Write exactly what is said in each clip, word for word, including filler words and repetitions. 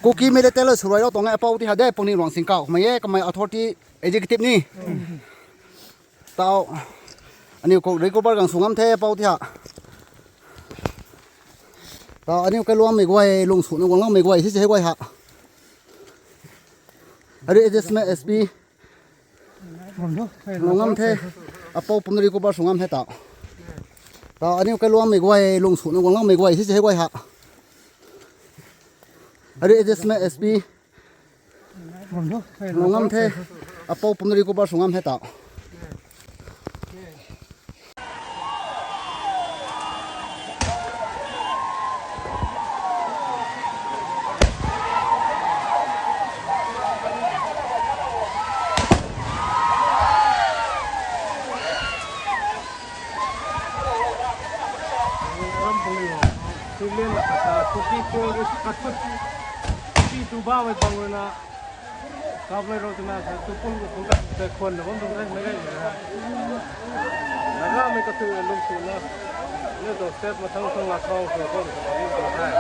Kuki military lo suroi lo tong e pau ti ha de puni ruang sing kau. Mai ye kamai authority executive ni. Tau. Ani ko recover gang sungam the pau ti ha. Tau ani ko luang mai guai lung su no guang mai guai si se guai ha. Ari adjustment S P. Lungam the. Apau pum recover sungam the tau. Tau ani ko luang mai guai lung su no guang mai guai si se guai ha. Ari adjustment S P. Lungam the. Apau pum recover sungam the tau. Kablai rau tina sa tu pun ko pun ka te khon na bom tu rai mai rai mai ha. Naga mai ka tu lung tu na. Ne to step ma thang thang la khau ko ko ko ni ko hai.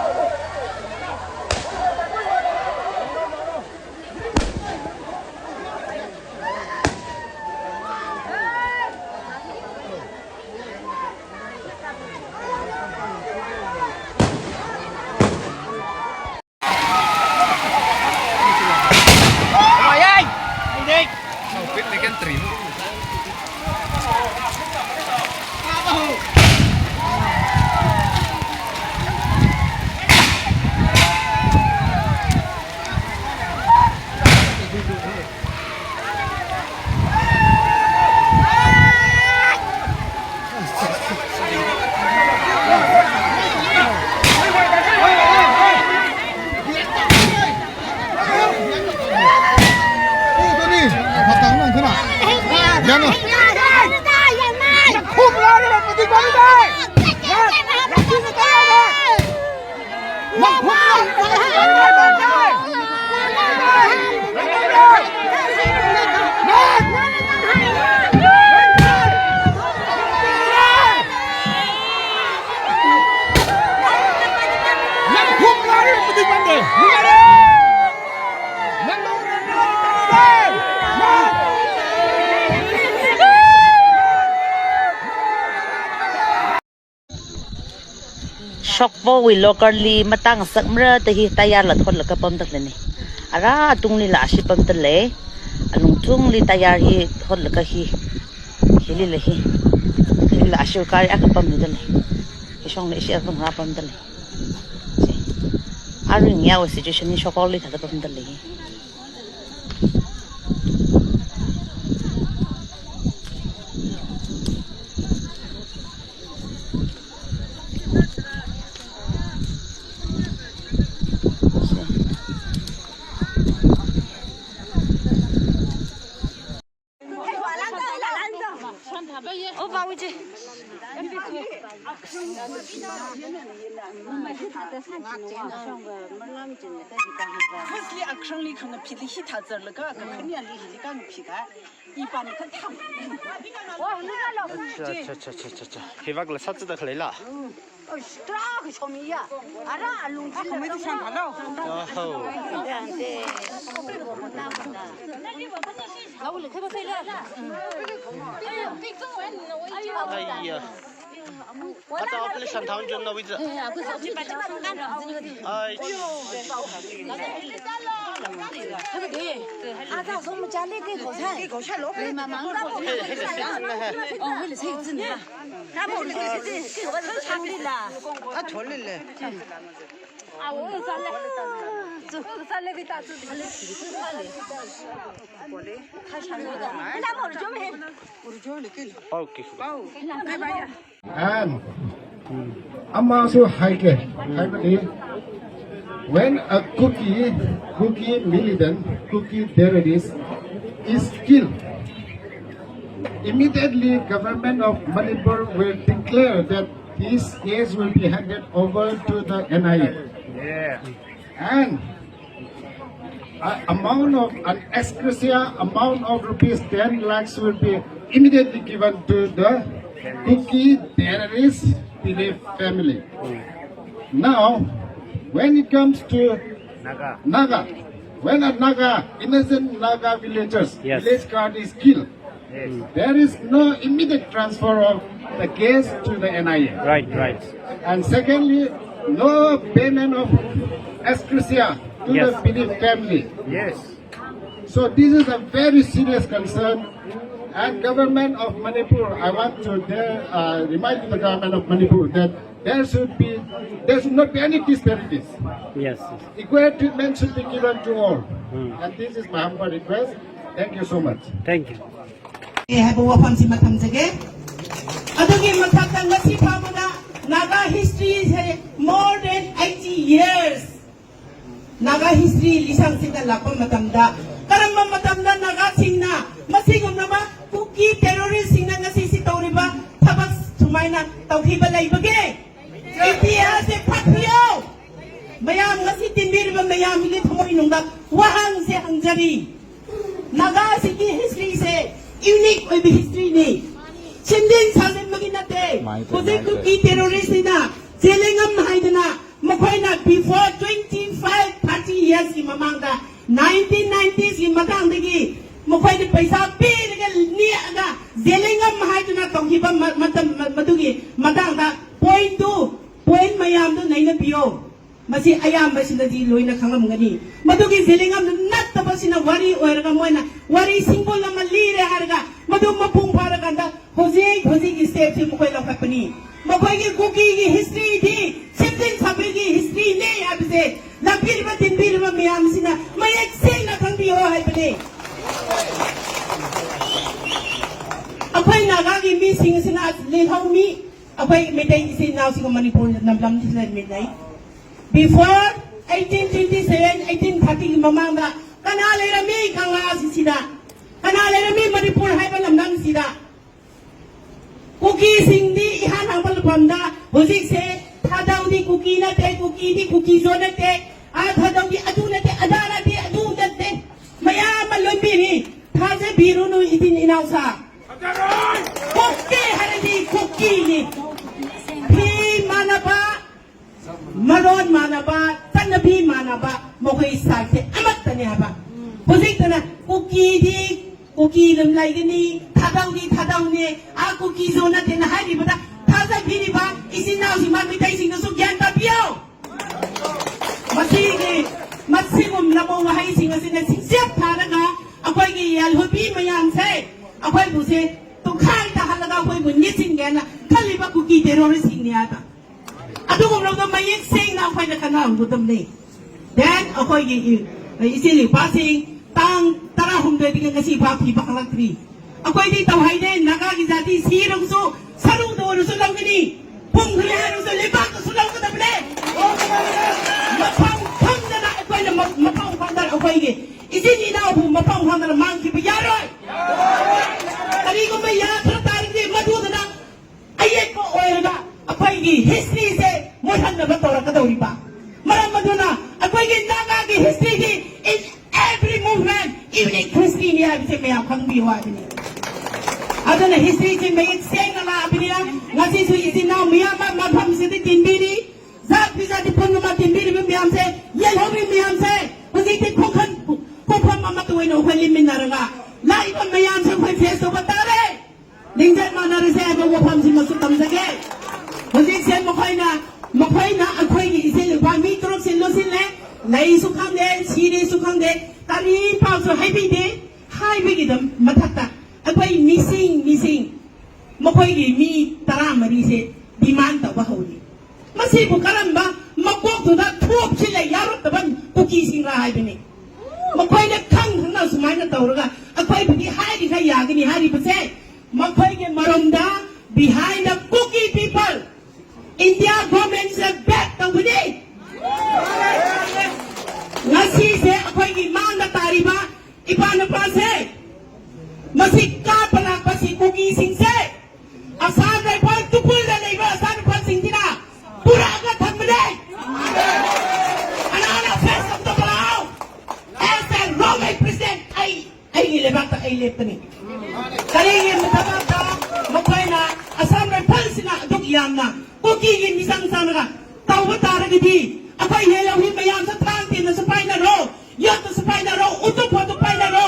Sokpowui locally matang sakmara ta hi tayar la thotlaga pamdakleni. Ara atungli la ashi pamdalei. Alungthungli tayar hi thotlaga hi. Hili la hi. Hili la ashi kari aka pamdalei. Hishong la ishi avang ra pamdalei. Aring yawa situation ni Sokpowli thada pamdalei. Firstly, akrangli khang phili hi thazar laga, ka khani ali hili ka phi ka. Ipa ni ka tham. Cha, cha, cha, cha, cha, cha. Hivak la sat da khalai la. Tra ka shomi ya. Ara alung ka khami di san phalo. Wow. Lau le khaba phela. Aiya. Ata operation thaun jom na wija. Ai. Ata som chale ke ko sa. Ke ko sa lo. Mama. He, he, he, he, he. Oh, he, he, he. Okay. And amasu haike, haibadi, when a Kuki, Kuki militant, Kuki terrorist is killed, immediately government of Manipur will declare that this case will be handed over to the N I A. Yeah. And a amount of, an ex gratia amount of rupees ten lakhs will be immediately given to the Kuki terrorist Pillay family. Now, when it comes to Naga. Naga, when a Naga, innocent Naga villagers, yes, village guard is killed, There is no immediate transfer of the case to the N I A. Right, right. And secondly, no payment of ex gratia to Yes. the bereaved family. Yes. So this is a very serious concern. And government of Manipur, I want to dare, uh, remind the government of Manipur that there should be, there should not be any disparities. Yes. Equal treatment should be given to all. And this is my humble request. Thank you so much. Thank you. ꯍꯥꯏꯕ ꯋꯥꯐꯝꯁꯤꯃ ꯊꯝꯖꯒꯦ꯫ ꯑꯗꯨꯒꯤ ꯃꯊꯛꯇ ꯉꯁꯤ ꯐꯥꯎꯕꯗ Naga history ꯁꯦ more than eighty years Naga history ꯂꯤꯁꯪꯁꯤꯗ ꯂꯥꯛꯄ ꯃꯇꯝꯗ ꯀꯔꯝꯕ ꯃꯇꯝꯗ ꯅꯥꯒꯥꯁꯤꯡꯅ ꯃꯁꯤꯒꯨꯝꯂꯕ ꯀꯨꯀꯤ terrorist ꯁꯤꯡꯅ ꯉꯁꯤ ꯁꯤ ꯇꯧꯔꯤꯕ ꯊꯕꯛ ꯁꯨꯃꯥꯏꯅ ꯇꯧꯈꯤꯕ ꯂꯩꯕꯒꯦ? ꯏꯇꯤꯍꯥꯁꯁꯦ ꯐꯥꯛꯄꯤꯌꯣ꯫ ꯃꯌꯥꯝ ꯉꯁꯤ ꯇꯤꯟꯕꯤꯔꯤꯕ ꯃꯌꯥꯝꯒꯤ ꯊꯃꯣꯏꯅꯨꯡꯗ ꯋꯥꯍꯪꯁꯦ ꯍꯪꯖꯔꯤ꯫ ꯅꯥꯒꯥꯁꯤꯒꯤ history ꯁꯦ unique ꯑꯣꯏꯕ history ꯅꯤ꯫ ꯁꯦꯝꯖꯤꯟ ꯁꯥꯖꯤꯟꯕꯒꯤ ꯅꯠꯇꯦ꯫ ꯍꯧꯖꯤꯛ ꯀꯨꯀꯤ terrorist ꯁꯤꯅ ꯖꯦꯂꯦꯉꯝ ꯍꯥꯏꯗꯅ ꯃꯈꯣꯏꯅ before twenty five thirty years ꯀꯤ ꯃꯃꯥꯡꯗ nineteen nineties ꯀꯤ ꯃꯇꯥꯡꯗꯒꯤ ꯃꯈꯣꯏꯗ ꯄꯩꯁꯥ ꯄꯤꯔꯒ ꯅꯦꯛꯑꯒ ꯖꯦꯂꯦꯉꯝ ꯍꯥꯏꯗꯨꯅ ꯇꯧꯈꯤꯕ ꯃ-, ꯃꯇꯝ ꯃ-, ꯃꯗꯨꯒꯤ ꯃꯇꯥꯡꯗ point ꯗꯨ, point ꯃꯌꯥꯝꯗꯨ ꯅꯩꯅꯕꯤꯌꯣ꯫ ꯃꯁꯤ ꯑꯌꯥꯝꯕꯁꯤꯅꯗꯤ ꯂꯣꯏꯅ ꯈꯪꯂꯝꯒꯅꯤ꯫ ꯃꯗꯨꯒꯤ ꯖꯦꯂꯦꯉꯝꯗꯨ ꯅꯠꯇꯕꯁꯤꯅ ꯋꯥꯔꯤ ꯑꯣꯏꯔꯒ ꯃꯣꯏꯅ ꯋꯥꯔꯤ ꯁꯤꯡꯕꯨꯜ ꯑꯃ ꯂꯤꯔꯦ ꯍꯥꯏꯔꯒ ꯃꯗꯨ ꯃꯄꯨꯡ ꯐꯥꯔꯀꯥꯟꯗ ꯍꯧꯖꯤꯛ ꯍꯧꯖꯤꯛꯀꯤ step ꯁꯤ ꯃꯈꯣꯏ ꯂꯧꯈꯠꯄꯅꯤ꯫ ꯃꯈꯣꯏꯒꯤ ꯀꯨꯀꯤꯒꯤ history ꯗꯤ ꯁꯦꯝꯖꯤꯟ ꯁꯥꯕꯒꯤ history ꯅꯤ ꯍꯥꯏꯕꯁꯦ ꯂꯥꯛꯄꯤꯔꯤꯕ ꯇꯤꯟꯕꯤꯔꯤꯕ ꯃꯌꯥꯝꯁꯤꯅ ꯃꯌꯦꯛ ꯁꯦꯡꯅ ꯈꯪꯕꯤꯌꯣ ꯍꯥꯏꯕꯅꯤ꯫ ꯑꯩꯈꯣꯏ ꯅꯥꯒꯥꯒꯤ ꯃꯤꯁꯤꯡꯁꯤꯅ ꯂꯤꯜꯍꯧꯃꯤ, ꯑꯩꯈꯣꯏ ꯃꯩꯇꯩ ꯏꯆꯤꯟ ꯏꯅꯥꯎꯁꯤꯡꯒ ꯃꯅꯤꯄꯨꯔ ꯂꯝꯗꯝꯁꯤꯗ ꯂꯩꯃꯤꯟꯅꯩ꯫ Before eighteen twenty seven, eighteen thirty ꯒꯤ ꯃꯃꯥꯡꯗ ꯀꯅꯥ ꯂꯩꯔꯝꯃꯤ ꯀꯪꯂꯥ ꯑꯁꯤꯁꯤꯗ? ꯀꯅꯥ ꯂꯩꯔꯝꯃꯤ ꯃꯅꯤꯄꯨꯔ ꯍꯥꯏꯕ ꯂꯝꯗꯝꯁꯤꯗ? ꯀꯨꯀꯤꯁꯤꯡꯗꯤ ꯏꯍꯥꯟ ꯍꯥꯟꯕ ꯂꯨꯐꯝꯗ ꯍꯧꯖꯤꯛꯁꯦ ꯊꯥꯗꯧꯗꯤ ꯀꯨꯀꯤ ꯅꯠꯇꯦ, ꯀꯨꯀꯤꯗꯤ ꯀꯨꯀꯤꯖꯣ ꯅꯠꯇꯦ, ꯑꯥ ꯊꯥꯗꯧꯗꯤ ꯑꯗꯨ ꯅꯠꯇꯦ, ꯑꯗꯥ ꯅꯠꯇꯦ, ꯑꯗꯨ ꯅꯠꯇꯦ, ꯃꯌꯥꯝ ꯑꯃ ꯂꯣꯟꯕꯤꯔꯤ꯫ ꯊꯥꯖꯕꯤꯔꯨꯅꯨ ꯏꯆꯤꯟ ꯏꯅꯥꯎꯁꯥ꯫ ꯀꯨꯀꯤ ꯍꯥꯏꯔꯗꯤ ꯀꯨꯀꯤꯅꯤ꯫ ꯐꯤ ꯃꯥꯟꯅꯕ, ꯃꯔꯣꯟ ꯃꯥꯟꯅꯕ, ꯆꯠꯅꯕꯤ ꯃꯥꯟꯅꯕ, ꯃꯈꯣꯏ ꯁꯥꯏꯁꯦ ꯑꯃꯠꯇꯅꯦ ꯍꯥꯏꯕ꯫ ꯍꯧꯖꯤꯛꯇꯅ ꯀꯨꯀꯤꯗꯤ ꯀꯨꯀꯤ ꯑꯗꯨꯝ ꯂꯩꯒꯅꯤ, ꯊꯥꯗꯧꯅꯤ, ꯊꯥꯗꯧꯅꯤ, ꯑꯥ ꯀꯨꯀꯤ ꯖꯣꯟ ꯅꯠꯇꯦꯅ ꯍꯥꯏꯔꯤꯕꯗ ꯊꯥꯖꯕꯤꯔꯤꯕ ꯏꯆꯤꯟ ꯏꯅꯥꯎꯁꯤꯡ ꯃꯤꯇꯩꯁꯤꯡꯅꯁꯨ ꯒ꯭ꯌꯥꯟ ꯇꯥꯕꯤꯌꯨ꯫ ꯃꯁꯤꯒꯤ, ꯃꯁꯤꯒꯨꯝꯂꯕ ꯋꯥꯍꯩꯁꯤꯡ ꯑꯁꯤꯅ ꯁꯤꯡꯆꯦꯞ ꯊꯥꯔꯒ ꯑꯩꯈꯣꯏꯒꯤ ꯌꯥꯜꯍꯨꯕꯤ ꯃꯌꯥꯝꯁꯦ, ꯑꯩꯈꯣꯏꯕꯨꯁꯦ ꯇꯨꯡꯈꯥꯏ ꯇꯥꯍꯜꯂꯒ ꯑꯩꯈꯣꯏꯕꯨ ꯅꯦꯠꯁꯤꯟꯒꯦꯅ ꯈꯜꯂꯤꯕ ꯀꯨꯀꯤ ꯇꯦꯔꯣꯔꯤꯁꯁꯤꯡꯅꯤ ꯍꯥꯏꯕ꯫ ꯑꯗꯨꯒꯨꯝꯂꯕꯗ ꯃꯌꯦꯛ ꯁꯦꯡꯅ ꯑꯩꯈꯣꯏꯅ ꯈꯟꯅꯍꯧꯒꯗꯕꯅꯤ꯫ Then ꯑꯩꯈꯣꯏꯒꯤ ꯏ-, ꯏꯆꯤꯜ ꯏꯄꯥꯁꯤꯡ ꯇꯥꯡ ꯇꯔꯥꯍꯨꯝꯗꯣꯏꯗꯒꯤ ꯉꯁꯤ ꯐꯥꯎ ꯊꯤꯕ ꯈꯪꯂꯛꯇ꯭ꯔꯤ꯫ ꯑꯩꯈꯣꯏꯗꯤ ꯇꯧꯍꯩꯗꯦ, ꯅꯥꯒꯥꯒꯤ ꯖꯥꯇꯤ ꯁꯤꯔꯕꯁꯨ ꯁꯔꯨꯗ ꯑꯣꯏꯔꯁꯨ ꯂꯧꯒꯅꯤ, ꯄꯨꯝꯈ꯭ꯔꯦ ꯍꯥꯏꯔꯁꯨ ꯂꯩꯕꯥꯛꯇꯁꯨ ꯂꯧꯒꯗꯕꯅꯦ꯫ ꯃꯐꯝ ꯈꯪꯗꯅ ꯑꯩꯈꯣꯏꯅ ꯃ-, ꯃꯐꯝ ꯈꯪꯗꯅ ꯑꯩꯈꯣꯏꯒꯤ ꯏꯆꯤꯟ ꯏꯅꯥꯎꯕꯨ ꯃꯐꯝ ꯈꯪꯗꯅ ꯃꯥꯡꯈꯤꯕ ꯌꯥꯔꯣꯏ꯫ ꯀꯔꯤꯒꯨꯝꯕ ꯌꯥꯈ꯭ꯔ ꯇꯥꯔꯒꯗꯤ ꯃꯗꯨꯗꯅ ꯑꯌꯦꯠꯄ ꯑꯣꯏꯔꯒ ꯑꯩꯈꯣꯏꯒꯤ ꯍꯤꯁꯇ꯭ꯔꯤꯁꯦ ꯃꯨꯠꯍꯟꯅꯕ ꯇꯧꯔꯛꯀꯗꯧꯔꯤꯕ꯫ ꯃꯔꯝ ꯑꯗꯨꯅ ꯑꯩꯈꯣꯏꯒꯤ ꯅꯥꯒꯥꯒꯤ ꯍꯤꯁꯇ꯭ꯔꯤꯒꯤ in every movement unique ꯍꯤꯁꯇ꯭ꯔꯤꯅꯤ ꯍꯥꯏꯕꯁꯦ ꯃꯌꯥꯝ ꯈꯪꯕꯤꯌꯨ ꯍꯥꯏꯕꯅꯤ꯫ ꯑꯗꯨꯅ ꯍꯤꯁꯇ꯭ꯔꯤꯁꯦ ꯃꯌꯦꯛ ꯁꯦꯡꯅ ꯂꯥꯛꯑꯕꯅꯤꯅ ꯉꯁꯤꯁꯨ ꯏꯆꯤꯟ ꯏꯅꯥꯎ ꯃꯤꯌꯥꯝ ꯑꯃ ꯃꯐꯝꯁꯤꯗ ꯇꯤꯟꯕꯤꯔꯤ, ꯖꯥꯠ ꯐꯤꯖꯥꯠ ꯄꯨꯝꯅꯃꯛ ꯇꯤꯟꯕꯤꯔꯤꯕ ꯃꯌꯥꯝꯁꯦ ꯌꯦꯜꯍꯧꯔꯤ ꯃꯌꯥꯝꯁꯦ ꯍꯧꯖꯤꯛꯇꯤ ꯈꯣꯡꯈꯟ ꯈꯣꯡꯐꯝ ꯑꯃꯠꯇ ꯑꯣꯏꯅ ꯑꯩꯈꯣꯏ ꯂꯦꯞꯃꯤꯟꯅꯔꯒ ꯂꯥꯛꯏꯕ ꯃꯌꯥꯝꯁꯦ ꯑꯩꯈꯣꯏ ꯐꯦꯁ ꯇꯧꯕ ꯇꯥꯔꯦ꯫ ꯂꯤꯡꯖꯦꯜ ꯃꯥꯟꯅꯔꯁꯦ ꯍꯥꯏꯕ ꯋꯥꯐꯝꯁꯤꯃꯁꯨ ꯊꯝꯖꯒꯦ꯫ ꯍꯧꯖꯤꯛꯁꯦ ꯃꯈꯣꯏꯅ, ꯃꯈꯣꯏꯅ ꯑꯩꯈꯣꯏꯒꯤ ꯏꯆꯦ ꯅꯨꯄꯥ ꯃꯤ ꯇꯔꯨꯛꯁꯦ ꯂꯣꯠꯁꯤꯜꯂꯦ, ꯂꯩꯁꯨ ꯈꯪꯗꯦ, ꯁꯤꯔꯦꯁꯨ ꯈꯪꯗꯦ, ꯀꯔꯤ ꯄꯥꯎꯁꯨ ꯍꯥꯏꯕꯤꯗꯦ꯫ ꯍꯥꯏꯕꯒꯤꯗ ꯃꯊꯛꯇ ꯑꯩꯈꯣꯏ ꯃꯤꯁꯤꯡ, ꯃꯤꯁꯤꯡ ꯃꯈꯣꯏꯒꯤ ꯃꯤ ꯇꯔꯥꯃꯔꯤꯁꯦ ꯗꯤꯃꯥꯟ ꯇꯧꯕ ꯍꯧꯔꯤ꯫ ꯃꯁꯤꯕꯨ ꯀꯔꯝꯕ ꯃꯀꯣꯛꯇꯨꯗ ꯊꯣꯞꯁꯤꯜꯂ ꯌꯥꯎꯔꯛꯇꯕ ꯀꯨꯀꯤꯁꯤꯡꯔ ꯍꯥꯏꯕꯅꯤ꯫ ꯃꯈꯣꯏꯅ ꯈꯪ ꯈꯪꯅ ꯁꯨꯃꯥꯏꯅ ꯇꯧꯔꯒ ꯑꯩꯈꯣꯏꯕꯨꯗꯤ ꯍꯥꯏꯔꯤꯈꯩ ꯌꯥꯒꯅꯤ ꯍꯥꯏꯔꯤꯕꯁꯦ, ꯃꯈꯣꯏꯒꯤ ꯃꯔꯨꯝꯗ behind the Kuki people, India government say back ꯇꯧꯒꯅꯤ꯫ ꯉꯁꯤꯁꯦ ꯑꯩꯈꯣꯏꯒꯤ ꯃꯥꯡꯗ ꯇꯥꯔꯤꯕ ꯏꯄꯥ ꯅꯨꯄꯥꯁꯦ, ꯃꯁꯤ ꯀꯥꯞꯄ ꯂꯥꯛꯄꯁꯤ ꯀꯨꯀꯤꯁꯤꯡꯁꯦ, ꯑꯁꯥꯝ ꯔꯥꯏꯐꯜ ꯇꯨꯄꯨꯜꯗ ꯂꯩꯕ ꯑꯁꯥꯝ ꯔꯥꯏꯐꯜꯁꯤꯡꯁꯤꯅ ꯄꯨꯔꯛꯑꯒ ꯊꯝꯕꯅꯦ꯫ ꯀꯅꯥꯅ ꯐꯦꯁ ꯇꯧꯗꯕ ꯂꯥꯛꯑꯣ꯫ As a Rongmei president, ꯑꯩ, ꯑꯩꯒꯤ ꯂꯩꯕꯥꯛꯇ ꯑꯩ ꯂꯦꯞꯀꯅꯤ꯫ ꯀꯔꯤꯒꯤ ꯃꯇꯝꯗ ꯃꯈꯣꯏꯅ ꯑꯁꯥꯝ ꯔꯥꯏꯐꯜꯁꯤꯅ ꯑꯗꯨꯛ ꯌꯥꯝꯅ ꯀꯨꯀꯤꯒꯤ ꯃꯤꯆꯪ ꯆꯪꯂꯒ ꯇꯧꯕ ꯇꯥꯔꯒꯗꯤ ꯑꯩꯈꯣꯏ ꯌꯦꯜꯍꯧꯃꯤ ꯃꯌꯥꯝꯁꯨ ꯊꯥꯡ ꯇꯦꯟꯅꯁꯨ ꯄꯥꯏꯅꯔꯣ, ꯌꯣꯠꯇꯁꯨ ꯄꯥꯏꯅꯔꯣ, ꯎꯇꯨꯞ ꯐꯥꯎꯗ ꯄꯥꯏꯅꯔꯣ꯫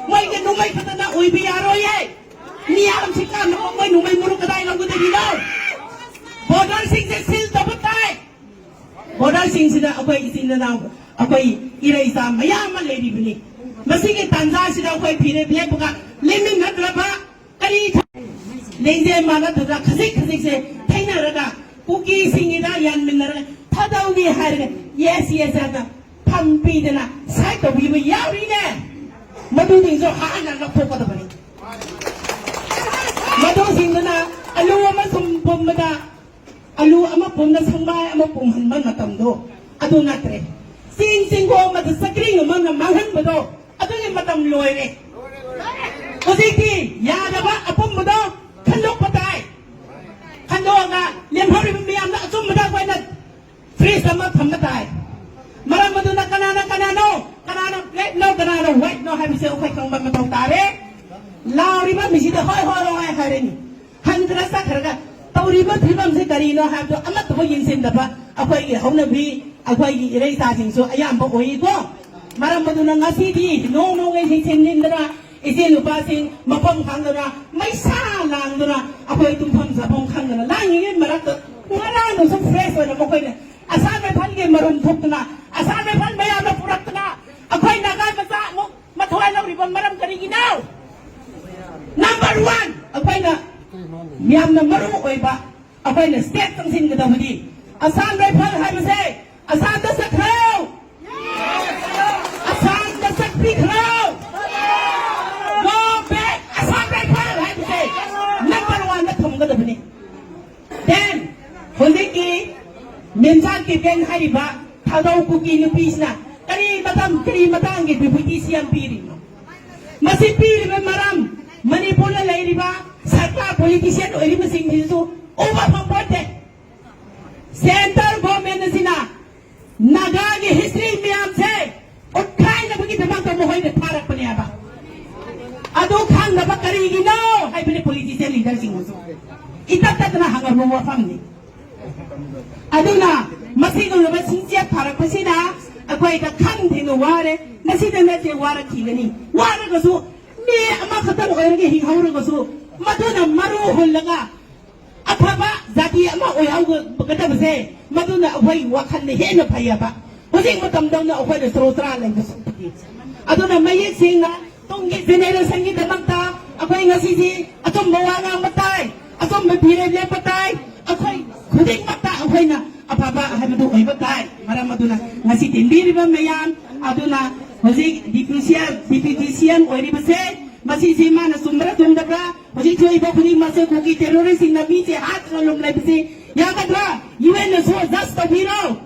ꯃꯣꯏꯒꯤ ꯅꯣꯡꯃꯩ ꯈꯛꯇꯅ ꯑꯣꯏꯕ ꯌꯥꯔꯣꯏꯌꯦ꯫ ꯃꯤꯌꯥꯝꯁꯤ ꯀꯥꯟꯅꯕ ꯃꯣꯏ ꯅꯣꯡꯃꯩ ꯃꯔꯨ ꯀꯗꯥꯏ ꯂꯧꯒꯗꯒꯤꯅꯣ? ꯕꯣꯔꯗꯔꯁꯤꯡꯁꯦ ꯁꯤꯜ ꯇꯧꯕ ꯇꯥꯏ꯫ ꯕꯣꯔꯗꯔꯁꯤꯡꯁꯤꯗ ꯑꯩꯈꯣꯏ ꯏꯆꯤꯟ ꯏꯅꯥꯎ, ꯑꯩꯈꯣꯏ ꯏꯔꯩꯆꯥ ꯃꯌꯥꯝ ꯑꯃ ꯂꯩꯔꯤꯕꯅꯤ꯫ ꯃꯁꯤꯒꯤ ꯇꯥꯟꯖꯥꯁꯤꯗ ꯑꯩꯈꯣꯏ ꯐꯤꯔꯦꯞ ꯂꯦꯞꯄꯒ ꯂꯦꯞꯃꯤꯟꯅꯗ꯭ꯔꯕ ꯀꯔꯤ ꯊ-, ꯂꯦꯡꯖꯦꯜ ꯃꯥꯟꯅꯗ꯭ꯔꯕ ꯈꯖꯤꯛ ꯈꯖꯤꯛꯁꯦ ꯊꯩꯅꯔꯒ ꯀꯨꯀꯤꯁꯤꯡꯒꯤꯗ ꯌꯥꯟꯃꯤꯟꯅꯔꯒ ꯊꯥꯗꯧꯒꯦ ꯍꯥꯏꯔꯒ ꯌꯦꯁ ꯌꯦꯁ ꯍꯥꯏꯅ ꯐꯝ ꯄꯤꯗꯅ ꯁꯥꯏꯠ ꯇꯧꯕꯤꯕ ꯌꯥꯎꯔꯤꯅꯦ꯫ ꯃꯗꯨꯁꯤꯡꯁꯨ ꯍꯥꯟꯅ ꯂꯧꯊꯣꯛꯀꯗꯕꯅꯤ꯫ ꯃꯗꯨꯁꯤꯡꯗꯨꯅ ꯑꯂꯨ ꯑꯃ ꯁꯨꯝ ꯄꯨꯝꯕꯗ, ꯑꯂꯨ ꯑꯃ ꯄꯨꯝꯅ ꯁꯪꯕꯥꯏ ꯑꯃ ꯄꯨꯝꯍꯟꯕ ꯃꯇꯝꯗꯣ ꯑꯗꯨ ꯅꯠꯇ꯭ꯔꯦ꯫ ꯆꯦꯡ ꯆꯦꯡꯒꯣ ꯑꯃꯗ ꯆꯀ꯭ꯔꯤꯡ ꯑꯃꯅ ꯃꯥꯡꯍꯟꯕꯗꯣ ꯑꯗꯨꯒꯤ ꯃꯇꯝ ꯂꯣꯏꯔꯦ꯫ ꯍꯧꯖꯤꯛꯇꯤ ꯌꯥꯗꯕ ꯑꯄꯨꯝꯕꯗꯣ ꯈꯟꯗꯣꯛꯄ ꯇꯥꯏ꯫ ꯈꯟꯗꯣꯛꯑꯒ ꯂꯦꯝꯍꯧꯔꯤꯕ ꯃꯤꯌꯥꯝꯗ ꯑꯆꯨꯝꯕꯗ ꯑꯩꯈꯣꯏꯅ ꯐ꯭ꯔꯤꯖ ꯑꯃ ꯊꯝꯕ ꯇꯥꯏ꯫ ꯃꯔꯝ ꯑꯗꯨꯅ ꯀꯅꯥꯅ ꯀꯅꯥꯅꯣ, ꯀꯅꯥꯅ ꯕ꯭ꯂꯦꯛꯅꯣ, ꯀꯅꯥꯅ ꯋꯥꯏꯠꯅꯣ ꯍꯥꯏꯕꯁꯦ ꯑꯩꯈꯣꯏ ꯈꯪꯕ ꯃꯊꯧ ꯇꯥꯔꯦ꯫ ꯂꯥꯎꯔꯤꯕ ꯃꯤꯁꯤꯗ ꯍꯣꯏ ꯍꯣꯏ ꯍꯣꯏ ꯍꯣꯏ ꯍꯥꯏꯔꯅꯤ꯫ ꯍꯟꯗꯅ ꯆꯠꯈ꯭ꯔꯒ ꯇꯧꯔꯤꯕ ꯐꯤꯕꯝꯁꯦ ꯀꯔꯤꯅꯣ ꯍꯥꯏꯕꯗꯣ ꯑꯃꯠꯇꯕꯨ ꯌꯦꯡꯁꯤꯟꯗꯕ ꯑꯩꯈꯣꯏꯒꯤ ꯍꯧꯅꯕꯤ, ꯑꯩꯈꯣꯏꯒꯤ ꯏꯔꯩꯆꯥꯁꯤꯡꯁꯨ ꯑꯌꯥꯝꯕ ꯑꯣꯏꯀꯣ꯫ ꯃꯔꯝ ꯑꯗꯨꯅ ꯉꯁꯤꯗꯤ ꯅꯣꯡ ꯅꯣꯡꯃꯒꯤ ꯍꯤꯡꯁꯤꯟꯅꯤꯡꯗꯅ ꯏꯆꯦ ꯅꯨꯄꯥꯁꯤꯡ ꯃꯐꯝ ꯈꯪꯗꯅ ꯃꯩꯁꯥ ꯂꯥꯡꯗꯨꯅ ꯑꯩꯈꯣꯏ ꯇꯨꯝꯐꯝ ꯆꯥꯐꯝ ꯈꯪꯗꯅ ꯂꯥꯡꯉꯤꯉꯩ ꯃꯔꯛꯇ ꯉꯔꯥꯡꯗꯨꯁꯨ ꯐ꯭ꯔꯦꯁ ꯑꯣꯏꯅ ꯃꯈꯣꯏꯅ ꯑꯁꯥꯝ ꯔꯥꯏꯐꯜꯒꯤ ꯃꯔꯨꯝ ꯊꯣꯛꯇꯅ ꯑꯁꯥꯝ ꯔꯥꯏꯐꯜ ꯃꯌꯥꯝꯅ ꯄꯨꯔꯛꯇꯅ ꯑꯩꯈꯣꯏ ꯅꯥꯒꯥ ꯃꯆꯥ ꯑꯃꯨꯛ ꯃꯊꯋꯥꯏ ꯂꯧꯔꯤꯕ ꯃꯔꯝ ꯀꯔꯤꯒꯤꯅꯣ? ꯅꯝꯕꯔ ꯋꯥꯟ, ꯑꯩꯈꯣꯏꯅ ꯌꯥꯝꯅ ꯃꯔꯨ ꯑꯣꯏꯕ ꯑꯩꯈꯣꯏꯅ ꯁ꯭ꯇꯦꯠ ꯆꯪꯁꯤꯟꯒꯗꯕꯗꯤ ꯑꯁꯥꯝ ꯔꯥꯏꯐꯜ ꯍꯥꯏꯕꯁꯦ ꯑꯁꯥꯝꯗ ꯆꯠꯈ꯭ꯔꯣ, ꯑꯁꯥꯝꯗ ꯆꯠꯄꯤꯈ꯭ꯔꯣ, go back ꯑꯁꯥꯝ ꯔꯥꯏꯐꯜ ꯍꯥꯏꯕꯁꯦ ꯅꯝꯕꯔ ꯋꯥꯟꯗ ꯊꯝꯒꯗꯕꯅꯤ꯫ ꯗꯦꯟ ꯍꯧꯖꯤꯛꯀꯤ ꯃꯦꯝꯆꯥ ꯀꯤꯄꯦꯟ ꯍꯥꯏꯔꯤꯕ ꯊꯥꯗꯧ ꯀꯨꯀꯤ ꯅꯨꯄꯤꯁꯤꯅ ꯀꯔꯤ ꯃꯇꯝ ꯀꯔꯤ ꯃꯇꯥꯡꯒꯤ ꯗꯤꯄ꯭ꯌꯨꯇꯤ ꯁꯤ ꯑꯦꯝ ꯄꯤꯔꯤꯅꯣ? ꯃꯁꯤ ꯄꯤꯔꯤꯕ ꯃꯔꯝ ꯃꯅꯤꯄꯨꯔꯗ ꯂꯩꯔꯤꯕ ꯁꯔꯀꯥꯔ ꯄꯣꯂꯤꯇꯤꯁꯤꯌꯥꯟ ꯑꯣꯏꯔꯤꯕꯁꯤꯡꯁꯤꯁꯨ ꯎꯕ ꯐꯪꯄꯣꯠꯇꯦ꯫ ꯁꯦꯟꯇ꯭ꯔꯦꯜ ꯒꯣꯔꯃꯦꯟ ꯑꯁꯤꯅ ꯅꯥꯒꯥꯒꯤ ꯍꯤꯁꯇ꯭ꯔꯤ ꯃꯌꯥꯝꯁꯦ ꯎꯠꯈꯥꯏꯅꯕꯒꯤꯗꯃꯛꯇ ꯃꯈꯣꯏꯅ ꯊꯥꯔꯛꯄꯅꯦꯕ꯫ ꯑꯗꯨ ꯈꯪꯗꯕ ꯀꯔꯤꯒꯤꯅꯣ ꯍꯥꯏꯕꯅꯤ ꯄꯣꯂꯤꯇꯤꯁꯤꯌꯥꯟ ꯂꯤꯗꯔꯁꯤꯡꯅꯁꯨ ꯏꯇꯠ ꯇꯠꯇꯅ ꯍꯪꯉꯛꯄ ꯋꯥꯐꯝꯅꯤ꯫ ꯑꯗꯨꯅ ꯃꯁꯤꯒꯨꯝꯂꯕ ꯁꯤꯡꯆꯦꯞ ꯊꯥꯔꯛꯄꯁꯤꯅ ꯑꯩꯈꯣꯏꯗ ꯈꯪꯗꯦꯅ ꯋꯥꯔꯦ꯫ ꯉꯁꯤꯗ ꯅꯠꯇꯦ ꯋꯥꯔꯛꯈꯤꯒꯅꯤ꯫ ꯋꯥꯔꯒꯁꯨ ꯃꯤ ꯑꯃꯈꯛꯇꯪ ꯑꯣꯏꯔꯒ ꯍꯤꯡꯍꯧꯔꯒꯁꯨ ꯃꯗꯨꯅ ꯃꯔꯨ ꯍꯨꯜꯂꯒ ꯑꯐꯕ ꯖꯥꯇꯤ ꯑꯃ ꯑꯣꯏꯍꯧꯒꯗꯕꯁꯦ ꯃꯗꯨꯅ ꯑꯩꯈꯣꯏ ꯋꯥꯈꯜꯗ ꯍꯦꯟꯅ ꯐꯩꯌꯦꯕ꯫ ꯍꯧꯖꯤꯛ ꯃꯇꯝꯗꯧꯅ ꯑꯩꯈꯣꯏꯅ ꯁꯣꯔꯣꯛ ꯇꯔꯥ ꯂꯩꯕꯁꯨ ꯐꯠꯇꯦ꯫ ꯑꯗꯨꯅ ꯃꯌꯦꯛ ꯁꯦꯡꯅ ꯇꯨꯡꯒꯤ ꯖꯦꯅꯦꯔꯦꯁꯟꯒꯤꯗꯃꯛꯇ ꯑꯩꯈꯣꯏ ꯉꯁꯤꯁꯤ ꯑꯆꯨꯝꯕ ꯋꯥ ꯉꯥꯡꯕ ꯇꯥꯏ, ꯑꯆꯨꯝꯕ ꯐꯤꯔꯦꯞ ꯂꯦꯞꯄ ꯇꯥꯏ꯫ ꯑꯩꯈꯣꯏ ꯈꯨꯗꯤꯡꯃꯛꯇ ꯑꯩꯈꯣꯏꯅ ꯑꯐꯕ ꯍꯥꯏꯕꯗꯨ ꯑꯣꯏꯕ ꯇꯥꯏ꯫ ꯃꯔꯝ ꯑꯗꯨꯅ ꯉꯁꯤ ꯇꯤꯟꯕꯤꯔꯤꯕ ꯃꯌꯥꯝ ꯑꯗꯨꯅ ꯍꯧꯖꯤꯛ ꯗꯤꯄꯨꯁꯤꯌꯥꯟ, ꯗꯤꯄꯨꯇꯤꯁꯤꯌꯥꯟ ꯑꯣꯏꯔꯤꯕꯁꯦ ꯃꯁꯤꯁꯤ ꯃꯥꯅ ꯆꯨꯝꯕ꯭ꯔꯥ ꯆꯨꯝꯗꯕ꯭ꯔꯥ? ꯍꯧꯖꯤꯛ ꯊꯣꯛꯏꯕ ꯈꯨꯗꯤꯡꯃꯛꯁꯦ ꯀꯨꯀꯤ ꯇꯦꯔꯣꯔꯤꯁꯁꯤꯡꯅ ꯃꯤꯁꯦ ꯍꯥꯠꯇꯅ ꯂꯨꯝ ꯂꯩꯕꯁꯤ ꯌꯥꯒꯗ꯭ꯔꯥ? ꯌꯨ ꯑꯦꯟꯅꯁꯨ ꯖꯁ ꯇꯧꯕꯤꯔꯣ꯫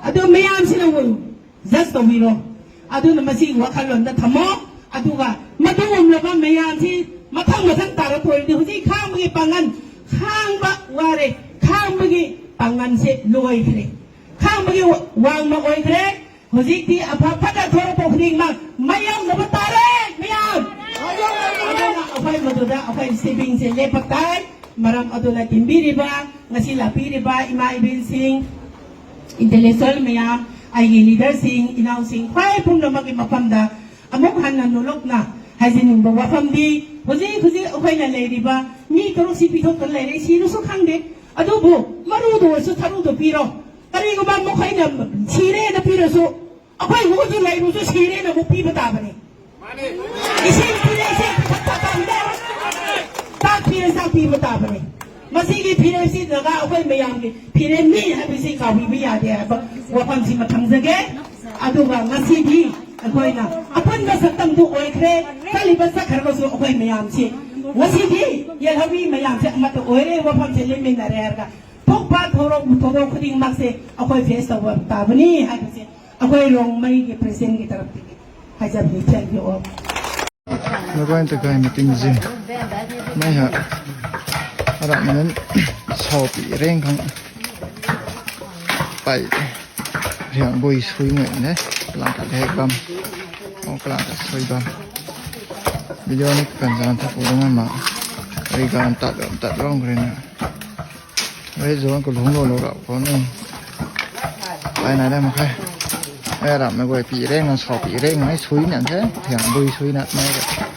ꯑꯗꯨ ꯃꯌꯥꯝꯁꯤꯅ ꯖꯁ ꯇꯧꯕꯤꯔꯣ꯫ ꯑꯗꯨꯅ ꯃꯁꯤꯒꯤ ꯋꯥꯈꯜꯂꯣꯟꯗ ꯊꯝꯃꯣ꯫ ꯑꯗꯨꯒ ꯃꯗꯨꯒꯨꯝꯂꯕ ꯃꯌꯥꯝꯁꯤ ꯃꯊꯪ ꯃꯊꯪ ꯇꯥꯔꯛꯄ ꯑꯣꯏꯔꯗꯤ ꯍꯧꯖꯤꯛ ꯈꯥꯡꯕꯒꯤ ꯄꯥꯡꯒꯜ, ꯈꯥꯡꯕ ꯋꯥꯔꯦ, ꯈꯥꯡꯕꯒꯤ ꯄꯥꯡꯒꯜꯁꯦ ꯂꯣꯏꯈ꯭ꯔꯦ꯫ ꯈꯥꯡꯕꯒꯤ ꯋꯥꯡꯃ ꯑꯣꯏꯈ꯭ꯔꯦ꯫ ꯍꯧꯖꯤꯛꯇꯤ ꯑꯐ ꯐꯠꯇ ꯊꯣꯛꯂꯛꯄ ꯈꯨꯗꯤꯡꯃꯛ ꯃꯥꯌꯣꯛꯅꯕ ꯇꯥꯔꯦ ꯃꯌꯥꯝ꯫ ꯑꯗꯨꯅ ꯑꯩꯈꯣꯏ ꯃꯗꯨꯗ ꯑꯩꯈꯣꯏ ꯁꯦꯚꯤꯡꯁꯦ ꯂꯦꯞꯄ ꯇꯥꯏ꯫ ꯃꯔꯝ ꯑꯗꯨꯅ ꯇꯤꯟꯕꯤꯔꯤꯕ, ꯉꯁꯤ ꯂꯥꯛꯄꯤꯔꯤꯕ ꯏꯃꯥ ꯏꯕꯦꯟꯁꯤꯡ, ꯏꯟꯇꯦꯂꯦꯛꯆꯨꯋꯦꯜ ꯃꯌꯥꯝ, ꯑꯩꯒꯤ ꯂꯤꯗꯔꯁꯤꯡ, ꯏꯅꯥꯎꯁꯤꯡ, ꯈ꯭ꯋꯥꯏ ꯄꯨꯝꯅꯃꯛꯀꯤ ꯃꯐꯝꯗ ꯑꯃꯨꯛ ꯍꯟꯅ ꯅꯣꯂꯨꯛꯅ ꯍꯥꯏꯖꯅꯤꯡꯕ ꯋꯥꯐꯝꯗꯤ, ꯍꯧꯖꯤꯛ ꯍꯧꯖꯤꯛ ꯑꯩꯈꯣꯏꯅ ꯂꯩꯔꯤꯕ ꯃꯤ ꯇꯔꯨꯛꯁꯤ ꯄꯤꯊꯣꯛꯇꯅ ꯂꯩꯔꯦ, ꯁꯤꯔꯁꯨ ꯈꯪꯗꯦ꯫ ꯑꯗꯨꯕꯨ ꯃꯔꯨꯗ ꯑꯣꯏꯔꯁꯨ ꯊꯔꯨꯗ ꯄꯤꯔꯣ꯫ ꯀꯔꯤꯒꯨꯝꯕ ꯃꯈꯣꯏꯅ ꯁꯤꯔꯦꯅ ꯄꯤꯔꯁꯨ, ꯑꯩꯈꯣꯏ ꯍꯧꯖꯤꯛ ꯂꯩꯕꯁꯨ ꯁꯤꯔꯦꯅ ꯑꯃꯨꯛ ꯄꯤꯕ ꯇꯥꯕꯅꯤ꯫ ꯏꯁꯤꯡ ꯄꯤꯔꯦ, ꯏꯁꯤꯡ ꯄꯤꯊꯛꯄ ꯇꯥꯕꯅꯤ꯫ ꯆꯥꯛ ꯄꯤꯔꯦ, ꯆꯥꯛ ꯄꯤꯕ ꯇꯥꯕꯅꯤ꯫ ꯃꯁꯤꯒꯤ ꯐꯤꯔꯦꯞꯁꯤꯗꯒ ꯑꯩꯈꯣꯏ ꯃꯌꯥꯝꯒꯤ ꯐꯤꯔꯦꯞꯅꯤ ꯍꯥꯏꯕꯁꯤ ꯀꯥꯎꯕꯤꯕ ꯌꯥꯗꯦ ꯍꯥꯏꯕ ꯋꯥꯐꯝꯁꯤꯃ ꯊꯝꯖꯒꯦ꯫ ꯑꯗꯨꯒ ꯉꯁꯤꯗꯤ ꯑꯩꯈꯣꯏꯅ ꯑꯄꯨꯟꯕ ꯁꯛꯇꯝꯗꯨ ꯑꯣꯏꯈ꯭ꯔꯦ꯫ ꯆꯠꯂꯤꯕ ꯆꯠꯈ꯭ꯔꯒꯁꯨ ꯑꯩꯈꯣꯏ ꯃꯌꯥꯝꯁꯤ ꯉꯁꯤꯗꯤ ꯌꯦꯜꯍꯧꯃꯤ ꯃꯌꯥꯝꯁꯦ ꯑꯃꯠꯇ ꯑꯣꯏꯔꯦ, ꯋꯥꯐꯝꯁꯦ ꯂꯦꯞꯃꯤꯟꯅꯔꯦ ꯍꯥꯏꯔꯒ ꯊꯣꯛꯄ ꯊꯧꯔꯝ ꯊꯧꯗꯣꯛ ꯈꯨꯗꯤꯡꯃꯛꯁꯦ ꯑꯩꯈꯣꯏ ꯐꯦꯁ ꯇꯧꯕ ꯇꯥꯕꯅꯤ ꯍꯥꯏꯕꯁꯦ ꯑꯩꯈꯣꯏ ꯔꯣꯡꯃꯩꯒꯤ ꯄ꯭ꯔꯦꯁꯤꯗꯦꯟꯒꯤ ꯇꯔꯞꯇꯒꯤ ꯍꯥꯏꯖꯕꯅꯤ꯫ Thank you all. Nagoyang takai matingji. Mai ha. Ara manan saupi reng khang. Pai. Riang boi sui ngai ne. Lang ta le bam. Ong lang ta sui bam. Video ni kan jan ta ko ma. Ri gan ta ta rong re na. Ri zo ko lung lo lo ra ko ni. Pai na le ma khai. Ê, rap me guay pire, ngăn sau pire, ngăn sui năn se. Yang bui sui năn me.